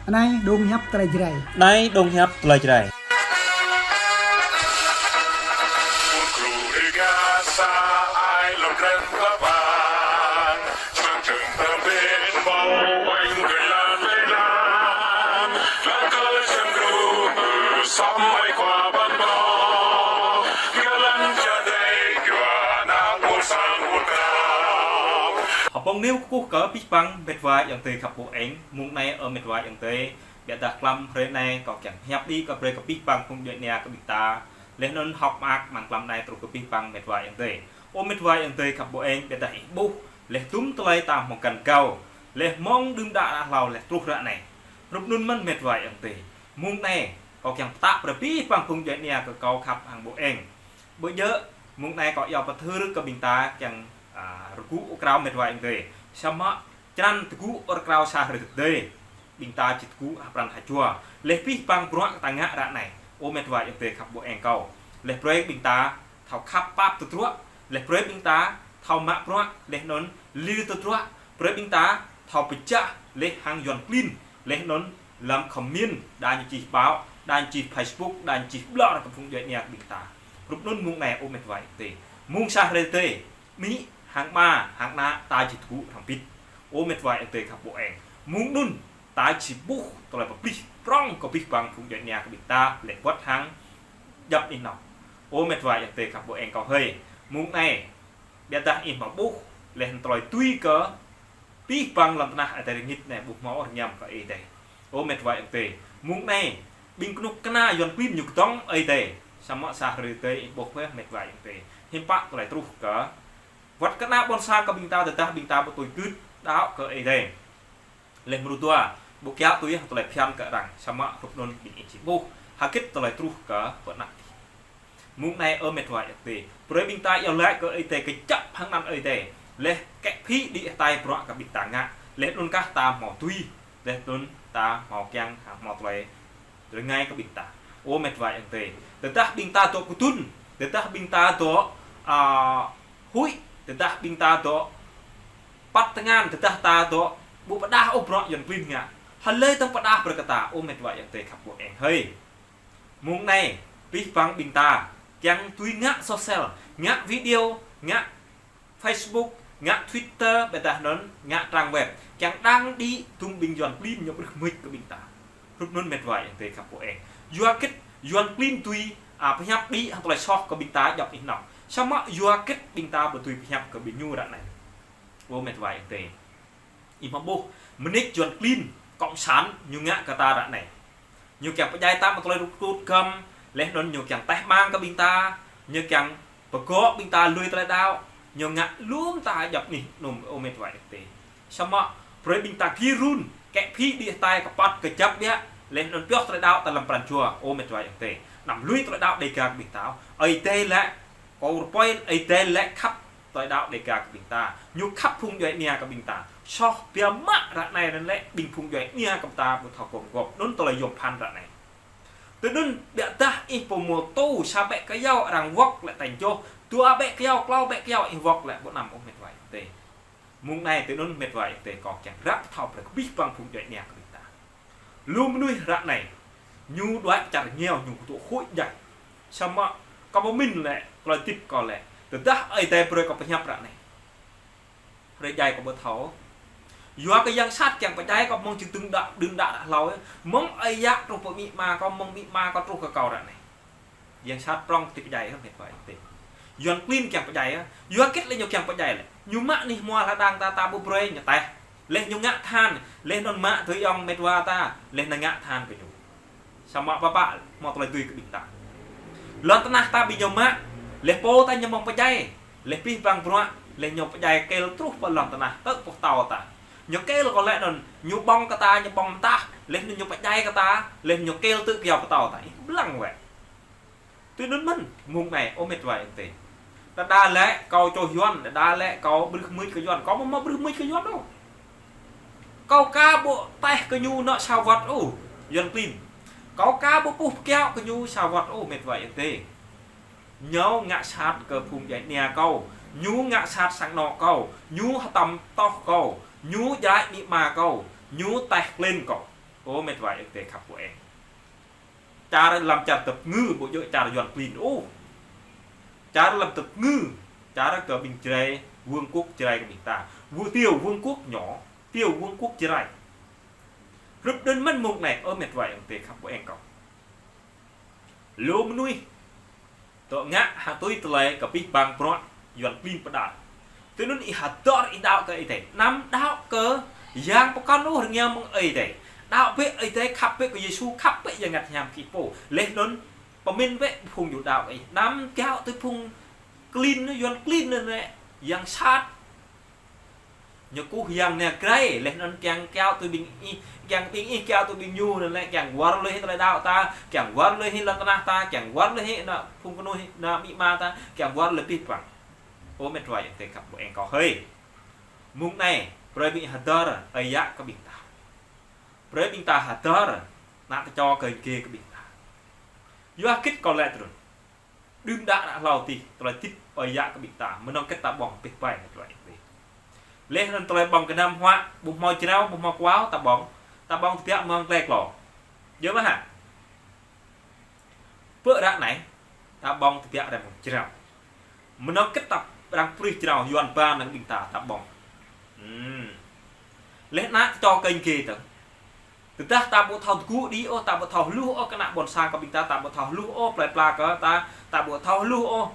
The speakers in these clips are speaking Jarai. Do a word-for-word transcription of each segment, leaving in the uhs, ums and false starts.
Anai dong hiăp tơlơi Jrai. Anai dong hiăp tơlơi Jrai. Hơpong nêu kơkuh kơ abih bang met wa ayŏng adơi khăp ƀu eng, mông anai ơ met wa ayŏng adơi, biă dah klăm hrơi anai kâo kiăng hiăp đĭ kơ brơi kơ abih bang phung djuai ania kơ ƀing ta, laih anŭn hơ̆k mơak amăng klăm anai truh kơ abih bang met wa ayŏng adơi. Ơ met wa ayŏng adơi khăp ƀu eng, biă dah ih ƀuh, laih tum tơlơi ta hmâo găn gao, laih mơ̆ng đưm đă đă hlâo laih truh ră anai. Hrup anŭn mơ̆n met wa ayŏng adơi. Mông anai, kâo kiăng pơtă brơi abih bang phung djuai ania kơ kâo khăp hăng ƀu eng. Ƀơi djơ̆, mông anai kâo iâu pơthưr kơ ƀing ta kiăng, a, rơgŭ ur krao met wa ayŏng adơi. Samơ̆ črăn tơgŭ ur krao sa hrơi tơdơi, ƀing ta či tơgŭ ha pran ha jua. Laih abih bang bruă ta ngă ră anai. Ơ met wa ayŏng adơi khăp ƀu eng kâo. Laih brơi ƀing ta thâo khăp pap tơdruă. Laih brơi ƀing ta thâo mă bruă. Laih anŭn lir tơdruă. Brơi ƀing ta thâo pơčah laih hăng Yuan klin. Laih anŭn lăm comment, đa ñu čih báo, đa ñu čih Facebook, đa ñu čih blog kơ phung djuai ania kơ ƀing ta. Hrup anŭn mông anai ơ met wa ayŏng adơi. Mông sa hrơi tơdơi, amĭ, hăng ama, hăng ană, ta či tơgŭ hrŏm hơbĭt. Ơ met wa ayŏng adơi khăp ƀu eng. Mông anŭn, ta či ƀuh tơlơi pơplih prŏng kơ abih bang phung djuai ania kơ ƀing ta, laih wơ̆t hăng djŏp anih anŏ. Ơ met wa ayŏng adơi khăp ƀu eng kâo hơi. Mông anai, biă dah ih hmâo ƀuh, laih tơlơi tui kơ abih bang lŏn tơnah Ơi Adai rơngit anai ƀu hmâo rơñam kơ Ơi Adai. Ơ met wa ayŏng adơi. Mông anai, ƀing kơnuk kơna Yuan klin ñu kơdŏng Ơi Adai. Samơ̆ sa hrơi tơdơi ih ƀuh wơ̆t met wa ayŏng adơi. Hiư̆m pă tơlơi truh kơ wơ̆t kơ ană ƀôn sang kơ ƀing ta tơdah ƀing ta ƀu tui gưt đaŏ kơ Ơi Adai. Laih mrô dua, ƀu kiaŏ tui hăng tơlơi phiăn kơ arăng, samơ̆ hrup anŭn ƀing ih či ƀuh, hơgĕt tơlơi truh kơ pơ anăp ih. Mông anai ơ met wa ayŏng adơi. Brơi ƀing ta iâu laĭ kơ Ơi Adai kơjăp hăng anăn Ơi Adai. Laih kĕ phĭ đĭ hơtai bruă kơ ƀing ta ngă. Laih anŭn kah ta hmâo tui. Laih anŭn ta hmâo kiăng hăng hmâo tơlơi rơngai kơ ƀing ta. Ơ met wa ayŏng adơi. Tơdah ƀing ta dŏ kơdŭn. Tơdah ƀing ta dŏ, a, huĭ. Tơdah ƀing ta dŏ păt tơngan. Tơdah ta dŏ ƀu pơđah ôh bruă Yuan klin ngă. Hlơi dơ̆ng pơđah brơi kơ ta. Ơ met wa ayŏng adơi khăp ƀu eng hơi. Mông anai, abih bang ƀing ta, kiăng tui ngă social, ngă video, ngă Facebook, ngă Twitter, biă dah anŭn, ngă trang web, kiăng đăng đĭ tơm ƀing Yuan klin ñu ƀrư̆ mưč kơ ƀing ta. Hrup anŭn met wa ayŏng adơi khăp ƀu eng. Yua hơgĕt Yuan klin tui, a, pơhiăp đĭ hăng tơlơi soh kơ ƀing ta djŏp anih anŏ. Samơ̆ yua hơgĕt ƀing ta ƀu tui pơhiăp kơ ƀing ñu ră anai. Ơ met wa ayŏng adơi. Ih hmâo ƀuh, mơneč Yuan klin, cộng sản, ñu ngă kơ ta ră anai. Ñu kiăng pơdjai ta mă tơlơi rŭt rŭt găm, laih anŭn ñu kiăng teh mang kơ ƀing ta, ñu kiăng pơgŏ ƀing ta lui tơlơi đaŏ, ñu ngă lŏm ta djŏp anih anŭn ơ met wa ayŏng adơi. Samơ̆, brơi ƀing ta gir run, kĕ phĭ đĭ hơtai kơpăt kơjăp biă, laih anŭn pioh tơlơi đaŏ ta lăm pran jua ơ met wa ayŏng adơi. Anăm lui tơlơi đaŏ Dêga kơ ƀing ta. Ơi Adai lĕ, kâo rơpơi Ơi Adai lĕ khăp tơlơi đaŏ Dêga kơ ƀing ta. Ñu khăp phung djuai ania kơ ƀing ta. Soh biă mă ră anai anŭn lĕ ƀing phung djuai ania kơ ƀing ta ƀu thâo gum gŏp. Anŭn tơlơi yôm phăn ră anai. Tui anŭn biă dah ih pơmôtô sa ƀĕ kơyâo arăng wŏk lĕ tañ joh. Dua ƀĕ kơyâo, klâo ƀĕ kơyâo ih wŏk lĕ ƀu anăm ôh met wa ayŏng adơi. Mông anai tui anŭn met wa ayŏng adơi kâo kiăng ră pơthâo brơi kơ abih bang phung djuai ania kơ ƀing ta. Lu mơnuih ră anai, ñu đuaĭ čar rơngiao ñu kơtŭ huĭ djai. Samơ̆ kâo pơmĭn lĕ, tơlơi hơdip kâo lĕ. Tơdah Ơi Adai brơi kâo pơhiăp ră anai. Hrơi djai kâo ƀu thâo. Yua kơ yang sat kiăng pơdjai kâo mơ̆ng či tơ̆ng đă, đưm đă đă hlâo. Mơ̆ng ơi yă truh pơ amĭ ama kâo, mơ̆ng amĭ ama kâo truh kơ kâo ră anai. Yang sat prŏng tĭp pơdjai hă, met wa ayŏng adơi. Yuan klin kiăng pơdjai hă. Yua hơgĕt lĕ ñu kiăng pơdjai lĕ. Ñu mă anih hmua hơđang ta, ta ƀu brơi ñu teh. Laih ñu ngă than, laih anŭn mă tui ayŏng met wa ta, laih anŭn ngă than kơ ñu. Samơ̆ pơpă hmâo tơlơi tui kơ ƀing ta. Lŏn tơnah ta ƀing ñu mă, laih pô ta ñu mơ̆ng pơdjai, laih abih bang bruă, laih ñu pơdjai kêl truh pơ lŏn tơnah, tơ̆ pơtâo ta. Ñu kêl kơ lĕ anŭn, ñu ƀơ̆ng kơ ta, ñu ƀơ̆ng mơtah, laih anŭn ñu pơdjai kơ ta, laih ñu kêl tơ̆ kơyâo pơtâo ta. Ih blăng wĕ. Tui anŭn mơ̆n, mông anai, ơ met wa ayŏng adơi. Đơđa lĕ kâo čoh Yuan, đơđa lĕ kâo ƀrưh mưč kơ Yuan, kâo mơ̆ mă ƀrưh mưč kơ Yuan ôh. Kâo ka ƀu teh kơ ñu anŏ sa wơ̆t ôh, Yuan klin. Kâo ka ƀu puh pơkiaŏ kơ ñu sa wơ̆t ôh, met wa ayŏng adơi. Ñu ngă sat kơ phung djuai ania kâo, ñu ngă sat sang anŏ kâo, ñu hơtăm toh kâo, ñu djai amĭ ama kâo, ñu teh klin kâo. Ơ mĕt wa ayŏng adơi khăp ƀu eng. Čar lăm čar tơpơngư, ƀu djơ̆ čar Yuan klin ôh. Čar lăm tơpơngư, čar kơ ƀing Jrai, vương quốc Jrai kơ ƀing ta. Vu tiểu vương quốc nhỏ, tiểu vương quốc Jrai. Hrup đưm mơ̆n mông anai, ơ mĕt wa ayŏng adơi khăp ƀu eng kâo. Lu mơnuih dŏ ngă hăng tui tơlơi kơ pih pang bruă Yuan klin pơđar. Tui anŭn ih hơdơr ih đaŏ kơ Ơi Adai. Anăm đaŏ kơ yang pơkŏn ôh rơngiao mơ̆ng Ơi Adai. Đaŏ bĕ Ơi Adai, khăp bĕ kơ Yêsu, khăp bĕ Yang Bơngăt Hiam kơ ih pô. Laih anŭn pơmĭn bĕ phung Yuđa kơ ih. Anăm kiaŏ tui phung klin, Yuan klin anŭn lĕ, yang sat. Ñu kơkuh yang nao grai, laih anŭn kiăng kiaŏ tui ƀing ih, kiăng ƀing ih kiaŏ tui ƀing ñu, anŭn lĕ kiăng wơr lui hĭ tơlơi đaŏ ta, kiăng wơr lui hĭ lŏn tơnah ta, kiăng wơr lui hĭ ană phung kơnuih, ană amĭ ama ta, kiăng wơr lui pih pang. Ơ mĕt wa ayŏng adơi khăp ƀu eng kâo hơi. Mông anai, brơi ƀing ih hơdơr ơi yă kơ ƀing ta. Brơi ƀing ta hơdơr ană tơčô kơ ing kơ ƀing ta. Yua hơget kâo laĭ tui anŭn. Đưm đă ană hlâo adih, tơlơi hơdip ơi yă kơ ƀing ta, mơnơ̆ng hơget ta ƀơ̆ng pih pai hơget tơlơi hơdip. Laih anŭn tơlơi ƀơ̆ng gơnam huă, ƀu hmâo jrao, ƀu hmâo kuao, ta ƀơ̆ng, ta ƀơ̆ng tơbiă mơ̆ng glai klô. Djơ̆ mơ̆ hă? Pơ ră anai, ta ƀơ̆ng tơbiă rai mơ̆ng jrao. Mơnơ̆ng hơget ta arăng prih jrao Yuan ba năng ƀing ta, ta ƀơ̆ng. Hmm. Laih ană tơčô kơ ing kơ tơ̆ng. Tơdah ta ƀu thâo tơgŭ đĭ ôh, ta ƀu thâo hluh ôh kơ ană ƀôn sang kơ ƀing ta, ta ƀu thâo hluh ôh plơi pla kơ ta, ta ƀu thâo hluh ôh.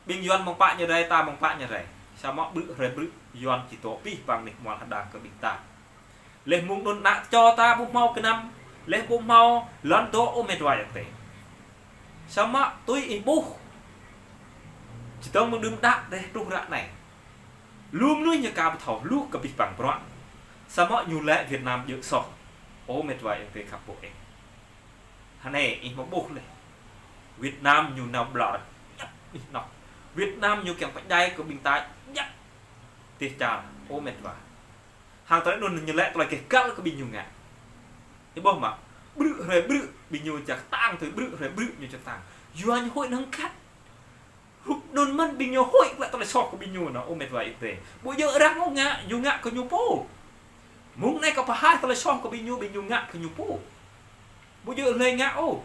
Ƀing Yuan mơ̆ng pă ñu rai, ta mơ̆ng pă ñu rai. Samơ̆ ƀrư̆ hrơi ƀrư̆ Yuan či dŏ pih pang anih hmua hơdang kơ ƀing ta. Laih mông anŭn ană tơčô ta ƀu hmâo gơnam, laih ƀu hmâo lŏn dŏ ơ mĕt wa ayŏng adơi. Samơ̆ tui ih ƀuh. Čơdơ̆ng mơ̆ng đưm đă dêh truh ră anai. Lu mơnuih ñu ka ƀu thâo hluh kơ pih pang bruă. Samơ̆ ñu laĭ Việt Nam djơ̆ soh. Ơ mĕt wa ayŏng adơi khăp ƀu eng. Hơnai ih mơ̆ ƀuh laih. Việt Nam ñu nao ƀlŏr. Djăp ih nŏk. Việt Nam ñu kiăng pơdjai kơ ƀing ta. Djăp. Dêh čar. Ơ mĕt wa. Hăng tơlơi anŭn ñu laĭ tơlơi keh găl kơ ƀing ñu ngă. Ih ƀuh mơ̆. Ƀrư̆ hrơi ƀrư̆ ƀing ñu čăk tang tui ƀrư̆ hrơi ƀrư̆ ñu čăk tang. Yua ñu huĭ năng khăt. Hrup anŭn mơ̆n ƀing ñu huĭ glaĭ tơlơi soh kơ ƀing ñu nao, ơ mĕt wa ayŏng adơi. Ƀu djơ̆ arăng ôh ngă, ñu ngă kơ ñu pô. Mông anai kâo pơhaih tơlơi soh kơ ƀing ñu, ƀing ñu ngă kơ ñu pô. Ƀu djơ̆ hlơi ngă ôh.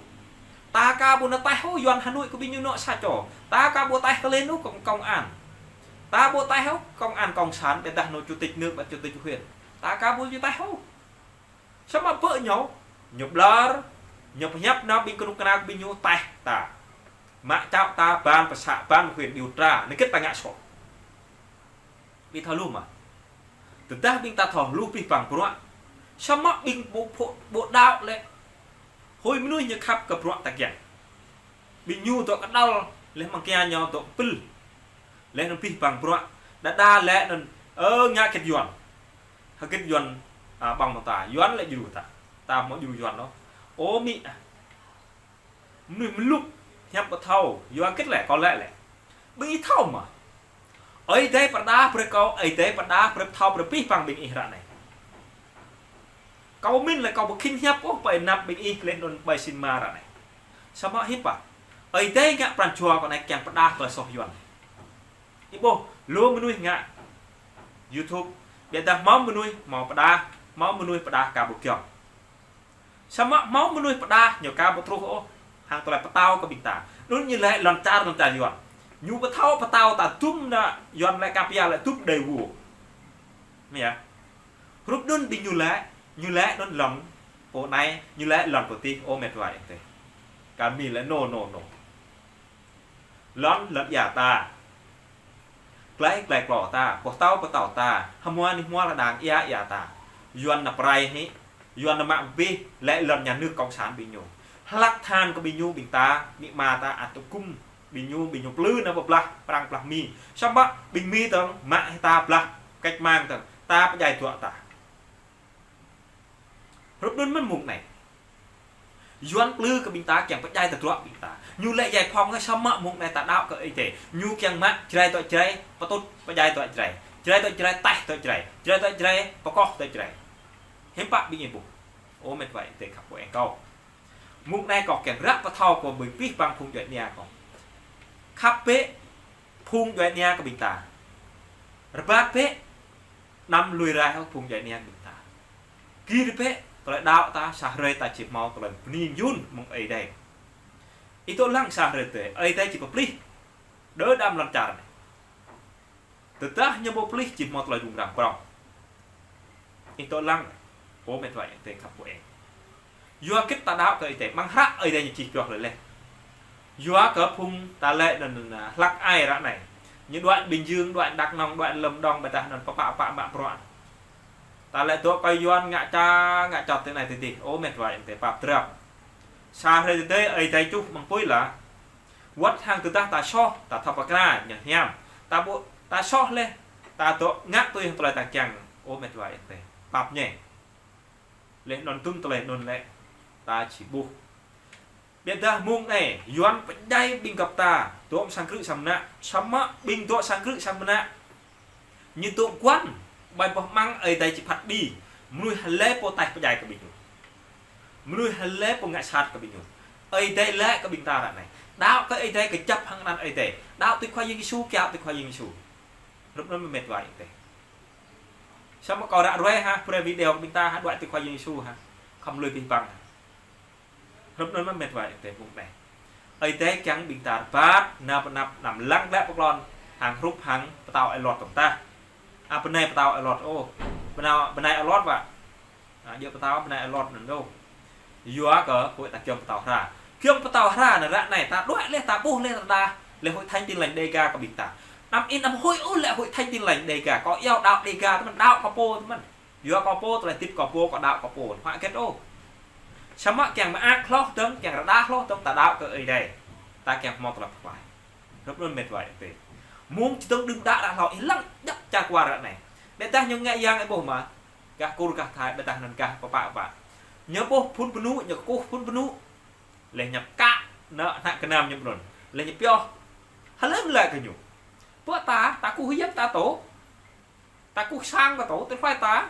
Ta ka ƀu nao taih ôh Yuan Hà Nội kơ ƀing ñu nao sa čô. Ta ka ƀu taih tơlơi anŭn kơ công an. Ta ƀu taih ôh công an cộng sản, ƀiădah nao chủ tịch nước, ƀiădah chủ tịch huyện. Ta ka ƀu djơ̆ taih ôh. Samơ̆ pơ ñu, ñu ƀlŏr, ñu pơhiăp nao ƀing kơnuk kơna ƀing ñu taih ta. Mă čao ta ban pơsă, ban huyện điều tra, anŭn hơget ta ngă soh. Ƀing thâo hluh mơ̆. Tơdah ƀing ta thâo hluh pih pang bruă. Samơ̆ ƀing ƀu phô, ƀu đaŏ lĕ. Hơi mơnuih ñu khăp kơ bruă ta kiăng. Ƀing ñu dŏ kơđăl, laih mơ̆ng kia ñu dŏ pil. Laih anŭn pih pang bruă. Đa đa lĕ anŭn, ơ, ngă hơget Yuan. Hơget Yuan, a, ƀơ̆ng mơ̆ng ta. Yuan lĕ djru ta. Ta hmâo djru Yuan ôh. Ơ mĭ, a. Mơnuih mluk, hiăp ƀu thâo, yua hơget lĕ, kâo laĭ lĕ. Ƀing ih thâo mơ̆. Ơi Adai pơrơđah brơi kâo, Ơi Adai pơrơđah brơi pơthâo brơi pih pang ƀing ih ră anai. Kâo mĭn lĕ kâo ƀu khĭn hiăp ôh ƀơi anăp ƀing ih laih anŭn ƀơi sĭn mơ̆ng ră anai. Samơ̆ hiư̆m pă. Ơi Adai ngă pran jua kâo anai kiăng pơrơđah tơlơi soh Yuan. Ih ƀuh, lu mơnuih ngă YouTube, ƀiădah hmâo mơnuih hmâo pơrơđah, hmâo mơnuih pơrơđah ka ƀu giŏng. Samơ̆ hmâo mơnuih pơrơđah ñu ka ƀu truh ôh, hăng tơlơi pơtao kơ ƀing ta. Anŭn ñu laĭ lŏn čar, lŏn čar Yuan. Ñu ƀu thâo pơtao ta dŭm ană Yuan lĕ ka pia lĕ dŭm đơi wô. Mơ̆ yơh. Hrup anŭn ƀing ñu laĭ, ñu laĭ anŭn lŏn pô anai, ñu laĭ lŏn pô adih, ơ mĕt wa ayŏng adơi. Kar Mi laĭ nô, nô, nô. Lŏn, lŏn ia ta. Glai, glai klô ta, pơtao, pơtao ta. Hmua anih hmua lŏn đang ia, ia ta. Yuan nao pơrai hĭ, Yuan nao mă abih, laĭ lŏn nhà nước cộng sản ƀing ñu. Hlăk tơhan kơ ƀing ñu, ƀing ta, amĭ ama ta, ăt tơgŭm ƀing ñu, ƀing ñu plư nao pơblah, Prăng blah Mi. Samơ̆ ƀing Mi tơ̆ng, mă hĭ ta blah, cách mạng tơ̆ng, ta pơdjai tơdruă ta. Hrup anŭn mơ̆n mông anai. Yuan plư kơ ƀing ta kiăng pơdjai tơdruă ƀing ta. Ñu lĕ djai phŏng hă, samơ̆ mông anai ta đaŏ kơ Ơi Adai. Ñu kiăng mă Jrai dŏ Jrai, pơtŭt pơdjai dŏ Jrai. Jrai dŏ Jrai taih dŏ Jrai. Jrai dŏ Jrai pơkoh dŏ Jrai. Hiư̆m pă ƀing ih ƀuh. Ơ mĕt wa ayŏng adơi khăp ƀu eng kâo. Mông anai kâo kiăng ră pơthâo kơ ƀing pih pang phung djuai ania kâo. Khăp bĕ phung djuai ania kơ ƀing ta. Rơbat bĕ. Anăm lui raih ôh phung djuai ania kơ ƀing ta. Gir bĕ. Tơlơi đaŏ ta sa hrơi ta či hmâo tơlơi bơni yun mơ̆ng Ơi Adai. Ih dŏ lăng sa hrơi tơdơi, Ơi Adai či pơplih đơ đam lŏn čar anai. Tơdah ñu ƀu pơplih či hmâo tơlơi rŭng răng prŏng. Ih dŏ lăng, ơ met wa ayŏng adơi khăp ƀu eng. Yua hơget ta đaŏ kơ Ơi Adai, mơ̆ng hră Ơi Adai ñu čih pioh lơi leh. Yua kơ phung ta lĕ anŭn, anŭn, hlăk ai ră anai. Ñu đuaĭ Bình Dương, đuaĭ Đắk Nông, đuaĭ Lâm Đồng, ƀôdah anŭn pơpă pơpă mă bruă. Ta lĕ dŏ kơ Yuan ngă ča, ngă čot tơ anai tơ adih. Ơ met wa ayŏng adơi pap drap. Sa hrơi tơdơi Ơi Adai čuh mơ̆ng apui lah. Wơ̆t hăng tơdah ta soh, ta thâo pơkra, ñu hiam. Ta ƀu, ta soh leh, ta dŏ ngă tui hăng tơlơi ta kiăng. Ơ met wa ayŏng adơi. Pap ñe. Leh anŭn tum tơlơi anŭn lĕ, ta či ƀuh. Ƀôdah mơ̆ng anai, Yuan pơdjai ƀing găp ta, dŏ sang krư̆ sang mơnă, samơ̆ ƀing dŏ sang krư̆ sang mơnă. Ñu dŏ guăn, ƀơi boh amăng Ơi Adai či phat đĭ, mơnuih hlơi pô taih pơdjai kơ ƀing ñu. Mơnuih hlơi pô ngă sat kơ ƀing ñu. Ơi Adai lĕ kơ ƀing ta ră anai. Đaŏ kơ Ơi Adai kơjăp hăng anăn Ơi Adai. Đaŏ tui Khua Yang Yêsu, kiaŏ tui Khua Yang Yêsu. Hrup anŭn mơ̆ met wa ayŏng adơi. Samơ̆ kâo ră ruai ha, brơi video kơ ƀing ta ha, đuaĭ tui Khua Yang Yêsu ha. Khŏm lui abih bang ha. Hrup anŭn mơ̆ met wa ayŏng adơi mơ̆ng anai. Ơi Adai kiăng ƀing ta rơbat, nao pơ anăp anăm lăng glaĭ pơklon, hăng hrup hăng pơtao Ơi Lot tŏng tah. A, bơnai pơtao Ơi Lot ôh. Bơnai, bơnai Ơi Lot wă. A, djơ̆ pơtao bơnai Ơi Lot anŭn ôh. Yua kơ huĭ ta kiăng pơtao hra. Kiăng pơtao hra anai ră anai ta đuaĭ leh, ta ƀuh leh, ta đa leh Hội Thánh Tin Lành Đêga kơ ƀing ta. Anăm ih anăm huĭ ôh lĕ Hội Thánh Tin Lành Đêga. Kâo iâu đaŏ Đêga tơmăn, đaŏ kơ pô tơmăn. Yua kơ pô, tơlơi hơdip kơ pô, kâo đaŏ kơ pô. Huă hơget ôh. Samơ̆ kiăng mơak hloh dơ̆ng, kiăng rơđah hloh dơ̆ng, ta đaŏ kơ Ơi Adai. Ta kiăng hmâo tơlơi pơklaih. Hrup anŭn met wa ayŏng adơi. Mơ̆ng či dơ̆ng đưm đă ră hlâo, ih lăng djăp čar kwar ră anai. Ƀôdah ñu ngă yang ih ƀuh mơ̆. Gah Kur gah Thai, ƀôdah anŭn gah pơpă pơpă. Ñu ƀuh phun pơnŭ, ñu kơkuh phun pơnŭ. Leh ñu kă, anŏ, ană gơnam ñu pơnŭn. Leh ñu pioh. Hlơi mơ̆ lĕ kơ ñu. Pơ ta, ta kơkuh hiam ta tŏ. Ta kơkuh sang kơ tŏ, tơl huai ta.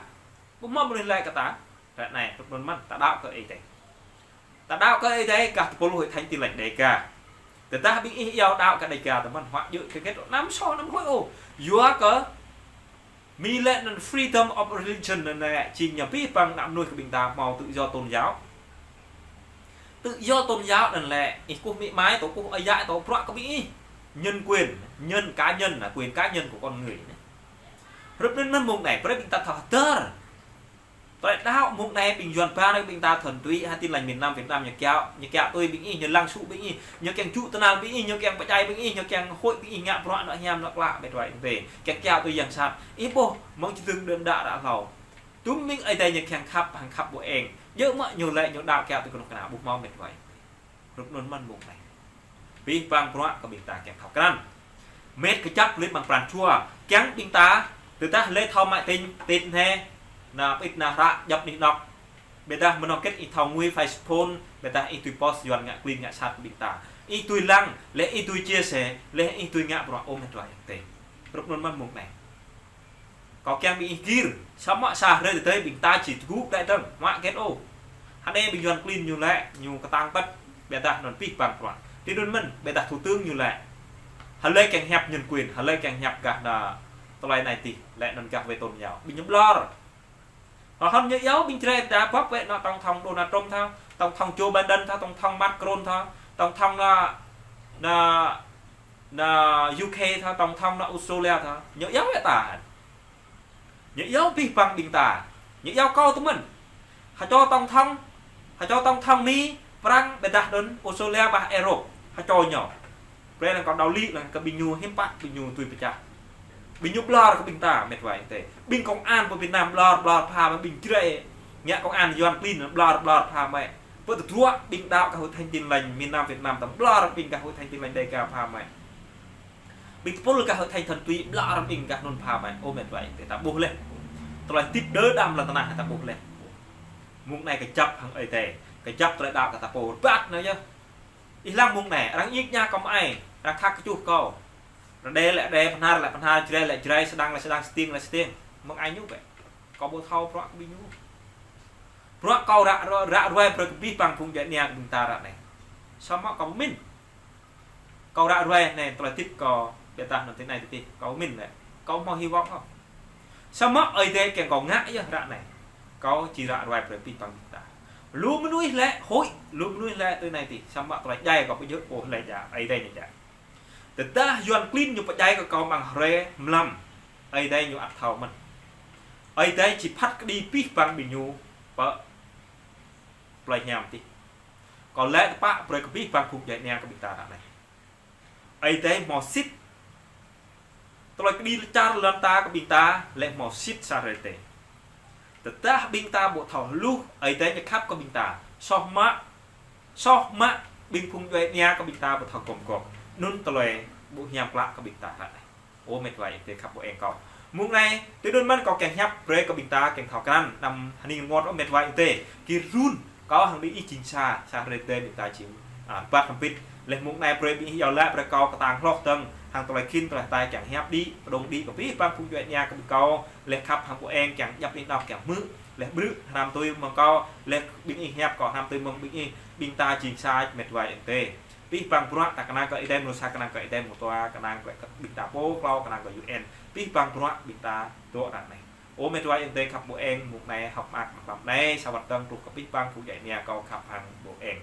Ƀu hmâo mơnuih lĕ kơ ta. Ră anai, hrup anŭn mơ̆n, ta đaŏ kơ Ơi Adai. Ta đaŏ kơ Ơi Adai, gah tơpul Hội Thánh Tin Lành Đêga. Tơdah ƀing ih iâu đaŏ kơ Đêga tơmăn, huă djơ̆ kơ hơget, anăm soh, anăm huĭ ôh. Yua kơ Mi lĕ anŭn freedom of religion anŭn lĕ, jing ñu abih bang ană mơnuih kơ ƀing ta hmâo tự do tôn giáo. Tự do tôn giáo anŭn lĕ, ih kơkuh amĭ amai, tŏ kơkuh ơi yă, tŏ bruă kơ ƀing ih. Nhân quyền, nhân cá nhân là quyền cá nhân của con người. Hrup anŭn mơ̆n mơ̆ng anai, brơi ƀing ta thâo hơdơr. Tơlơi đaŏ mơ̆ng anai ƀing Yuan ba anai ƀing ta thuần túy, ha Tin Lành miền Nam Việt Nam ñu kiaŏ, ñu kiaŏ tui ƀing ih, ñu lăng sŭ ƀing ih, ñu kiăng čŭ tơnal ƀing ih, ñu kiăng pơdjai ƀing ih, ñu kiăng huĭ ƀing ih, ngă bruă anŏ hiam anŏ klă, met wa ayŏng adơi. Kiăng kiaŏ tui yang sat. Ih ƀuh, mơ̆ng či dơ̆ng đưm đă ră hlâo. Tŭm mĭn Ơi Adai ñu kiăng khăp, hăng khăp ƀu eng. Djơ̆ mơ̆ ñu lĕ ñu đaŏ kiaŏ tui kơnuk kơna, ƀu hmâo met wa ayŏng adơi. Hrup anŭn mơ̆n mơ̆ng anai. Abih bang bruă kơ ƀing ta kiăng khăp krăn. Met kơjăp lĕ mơ̆ng pran jua. Kiăng ƀing ta, tơdah lĕ thâo mă tin, tin hĕ, ană pĭt ană hră, djŏp anih anŏ. Ƀôdah mơnơ̆ng hơget ih thâo ngui Facebook, ƀôdah ih tui post Yuan ngă klin ngă sat kơ ƀing ta. Ih tui lăng, lĕ ih tui chia sẻ, lĕ ih tui ngă bruă ôh met wa ayŏng adơi. Hrup anŭn mơ̆n mơ̆ng anai. Kâo kiăng ƀing ih gir, samơ̆ sa hrơi tơdơi ƀing ta či tơgŭ glaĭ dơ̆ng, mă hơget ôh. Hơdai ƀing Yuan klin ñu lĕ, ñu kơtang pơ̆t, ƀôdah anŭn abih bang bruă. Tui anŭn mơ̆n, ƀôdah thủ tướng ñu lĕ. Hlơi kiăng hiăp nhân quyền, hlơi kiăng hiăp gah ană tơlơi anai adih, lĕ anŭn gah về tôn giáo. Ƀing ñu ƀlŏr. Hơhŏn ñu iâu ƀing Jrai ta băp wĕ anŏ tổng thống Donald Trump thâo, tổng thống Joe Biden thâo, tổng thống Macron thâo, tổng thống ană, ană, ană U K thâo, tổng thống ană Australia thâo. Ñu iâu wĕ ta. Ñu iâu abih bang ƀing ta. Ñu iâu kâo tơmăn. Hơčô tổng thống, hơčô tổng thống Mi, Prăng, ƀôdah anŭn Australia ƀah Europe. Hơčô ñu. Brơi lăng kâo đaŏ lĕ lăng kơ ƀing ñu hiư̆m pă ƀing ñu tui pơčah. Ƀing ñu ƀlŏr kơ ƀing ta, met wa ayŏng adơi. Ƀing công an pơ Việt Nam ƀlŏr, ƀlŏr pha mă ƀing Jrai. Ngă công an Yuan klin ƀlŏr, ƀlŏr pha mă. Pơ tơdruă ƀing đaŏ gah Hội Thánh Tin Lành miền Nam Việt Nam tăm ƀlŏr ƀing gah Hội Thánh Tin Lành Đêga pha mă. Ƀing tơpul gah Hội Thánh thuần túy ƀlŏr ƀing gah anŭn pha mă. Ơ met wa ayŏng adơi ta ƀuh leh. Tơlơi hơdip đơ đam lŏn tơnah ta ƀuh leh. Mơ̆ng anai kơjăp hăng Ơi Adai. Kơjăp tơlơi đaŏ kơ ta pô rơbat anai yơh. Ih lăng mơ̆ng anai, arăng ñik ñak kâo mơai, arăng khăk kơčuh kâo. Rơđê lĕ rơđê, Bahnar lĕ Bahnar, Jrai lĕ Jrai, Sêdang lĕ Sêdang, Stiêng lĕ Stiêng. Mơ̆ng ai ñu bĕ. Kâo ƀu thâo bruă kơ ƀing ñu. Bruă kâo ră, ră, ră ruai brơi kơ abih bang phung djuai ania kơ ƀing ta ră anai. Samơ̆ kâo pơmĭn. Kâo ră ruai anai, tơlơi hơdip kâo ƀôdah anŭn tui anai tui adih. Kâo pơmĭn lĕ. Kâo hmâo hy vọng kâo. Samơ̆ Ơi Adai kiăng kâo ngă yơh ră anai. Kâo či ră ruai brơi abih bang ƀing ta. Lu mơnuih lĕ huĭ, lu mơnuih lĕ tui anai tih, samơ̆ tơlơi djai kâo pơjơ̆ ôh lĕ djă, Ơi Adai ñu djă. Tơdah Yuan klin ñu pơdjai kơ kâo amăng hrơi mlam, Ơi Adai ñu ăt thâo mơ̆n. Ơi Adai či phat kơđi abih bang ƀing ñu pơ plơi hiam tih. Kâo laĭ tơpă brơi kơ abih bang phung djuai ania kơ ƀing ta ră anai. Ơi Adai hmâo sĭt. Tơlơi kơđi čar lŏn ta kơ ƀing ta lĕ hmâo sĭt sa hrơi tê. Tơdah ƀing ta ƀu thâo hluh, Ơi Adai ñu khăp kơ ƀing ta. Soh mă, soh mă ƀing phung djuai ania kơ ƀing ta ƀu thâo gum gôp. Anŭn tơlơi ƀu hiam klă kơ ƀing ta ră anai. Ơ mĕt wa ayŏng adơi khăp ƀu eng kâo. Mông anai, tui anŭn mơ̆n kâo kiăng hiăp brơi kơ ƀing ta kiăng thâo krăn, anăm hơning rơngot ơ mĕt wa ayŏng adơi. Gir run, kâo hăng ƀing ih jing sa, sa hrơi tê ƀing ta jing, a, rơbat hrŏm hơbĭt. Laih mông anai brơi ƀing ih iâu laĭ brơi kâo kơtang hloh dơ̆ng, hăng tơlơi khĭn tơlơi hơtai kiăng hiăp đĭ, pơdŏng đĭ kơ abih bang phung djuai ania kơ ƀing kâo, laih khăp hăng ƀu eng kiăng djăp anih anŏ kiăng hmư̆, laih ƀrư̆ hrăm tui mơ̆ng kâo, laih ƀing ih hiăp kâo hrăm tui mơ̆ng ƀing ih, ƀing ta jing sa mĕt wa ayŏng adơi. Abih bang bruă ta kơnang kơ Ơi Adai, mơnuih sa kơnang kơ Ơi Adai, mơnuih dua kơnang kơ ƀing ta pô, klâo kơnang kơ U N. Abih bang bruă ƀing ta dŏ ră anai. Ơ mĕt wa ayŏng adơi khăp ƀu eng, mông anai hơ̆k mơak mlam anai, sa wơ̆t dơ̆ng truh kơ abih bang phung djuai ania kâo khăp hăng ƀu eng.